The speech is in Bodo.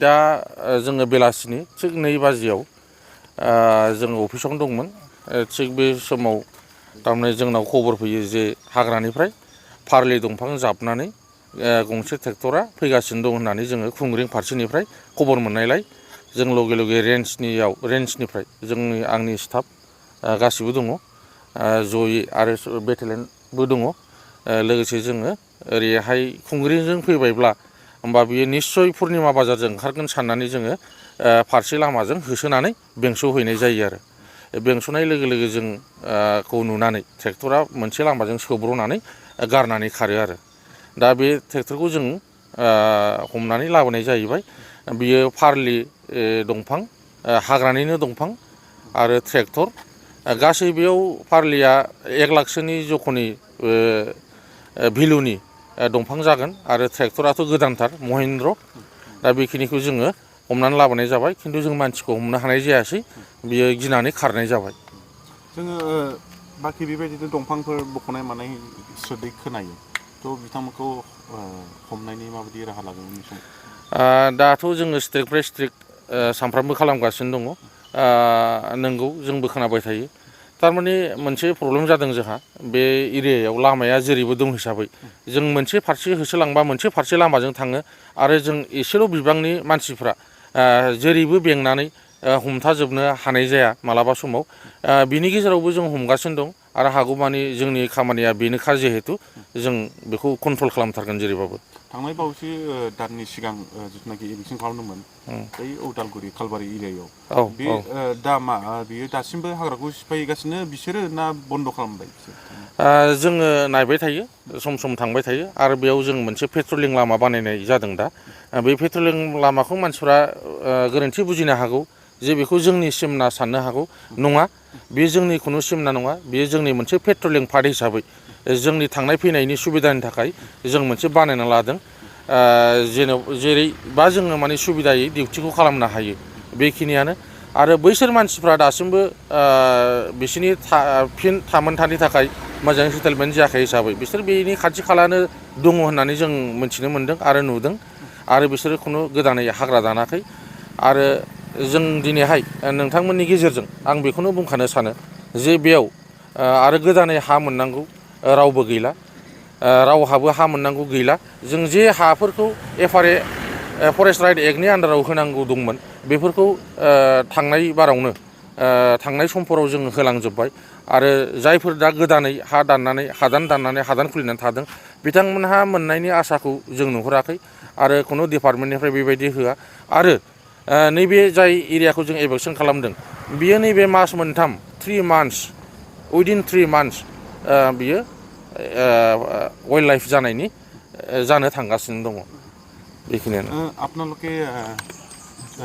दा जोङो बेलासिनि थिग 2 बाजियाव जोङो अफिसावनो दंमोन थिग बे समाव थारमाने जोंनाव खबर फैयो जे हाग्रानिफ्राय फारलि दंफां जाबनानै गंसे ट्रेक्टरा फैगासिनो दं होननानै जोङो खुंग्रिं फारसेनिफ्राय खबर मोननायलाय जों लगे लगे रेन्जनिफ्राय जोंनि आंनि स्टाफ गासिबो दङ जयै आरो बेटेलेन्टबो दङ लोगोसे जोङो ओरैहाय खुंग्रिंजों फैबायब्ला होमबा बियो निस्सय पुर्निमा बाजारजों ओंखारगोन साननानै जोङो फारसे लामाजों होसोनानै बेंस'हैनाय जायो आरो बेंस'नाय लोगो लोगो जों खौ नुनानै ट्रेक्टरा मोनसे लामाजों सौब्रनानै गारनानै खारो आरो दा बे ट्रेक्टरखौ जों हमनानै लाबोनाय जाहैबाय बियो फारलि दंफां हाग्रानिनो दंफां आरो ट्रेक्टर गासै बेयाव फारलिया 1 लाखसोनि जख'नि भेलुनि दंफां जागोन आरो ट्रेक्टराथ' गोदानथार महिन्द्र दा बेखिनिखौ जोङो हमनानै लाबोनाय जाबाय खिन्थु जों मानसिखौ हमनो हानाय जायासै बियो गिनानै खारनाय जाबाय जोङो बाखि बेबायदिनो दंफांफोर बख'नाय मानाय सोदोब खोनायो थ' बिथांमोनखौ हमनायनि माबायदि राहा लागोन उननि समाव दाथ' जोङो स्ट्रिक्ट बाय स्ट्रिक्ट सानफ्रामबो खालामगासिनो दङ नोंगौ जोंबो खोनाबाय थायो थारमाने मोनसे प्रब्लेम जादों जोंहा बे एरियायाव लामाया जेरैबो दं हिसाबै जों मोनसे फारसे होसोलांबा मोनसे फारसे लामाजों थाङो आरो जों एसेल' बिबांनि मानसिफ्रा जेरैबो बेंनानै हमथाजोबनो हानाय जाया मालाबा समाव बिनि गेजेरावबो जों हमगासिनो दं आरो हागौमानि जोंनि खामानिया बेनोखा जिहेतु जों बेखौ कन्ट्रल खालामथारगोन जेरैबाबो थांनाय बावैसो दाननि सिगां जिथुनाखि इलेक्सन खालामदोंमोन बै उदालगुरि खालबारि एरियायाव बे मा बियो दासिमबो हाग्राखौ सिफायगासिनो बिसोरो ना बन्द' खालामबाय जोङो नायबाय थायो सम सम थांबाय थायो आरो बेयाव जों मोनसे पेट्रलिं लामा बानायनाय जादों दा बे पेट्रलिं लामाखौ मानसिफ्रा गोरोन्थि बुजिनो हागौ जे बेखौ जोंनि सिमना साननो हागौ नङा बे जोंनि खुनु सिमना नङा बेयो जोंनि मोनसे पेट्रलिं पार्ट हिसाबै जोंनि थांनाय फैनायनि सुबिदानि थाखाय जों मोनसे बानायना लादों जेरैबा जोङो माने सुबिदायै डिउटिखौ खालामनो हायो बेखिनियानो आरो बैसोर मानसिफ्रा दासिमबो बिसोरनि फिन थामोनथानि थाखाय मोजाङै सेटेलमेन्ट जायाखै हिसाबै बिसोर बेनि खाथि खालानो दङ होननानै जों मिथिनो मोन्दों आरो नुदों आरो बिसोरो खुनु गोदानै हाग्रा दानाखै आरो जों दिनैहाय नोंथांमोननि गेजेरजों आं बेखौनो बुंखानो सानो जे बेयाव आरो गोदानै हा मोननांगौ रावबो गैला रावहाबो हा मोननांगौ गैला जों जे हाफोरखौ फरेस्ट राइट एक्टनि आन्दाराव होनांगौ दंमोन बेफोरखौ थांनाय बारावनो थांनाय समफोराव जों होलांजोब्बाय आरो जायफोर दा गोदानै हादान दाननानै हादान खुलिनानै थादों बिथांमोनहा मोननायनि आसाखौ जों नुहुराखै आरो खुनु डिपार्टमेन्टनिफ्राय बेबायदि होआ आरो नैबे जाय एरियाखौ जों एभेक्सन खालामदों बियो नैबे मास मोनथाम 3 मान्थस उइदिन 3 मान्थस बियो वाइल्ड लाइफ जानो थांगासिनो दङ बेखिनियानो আপোনালোকে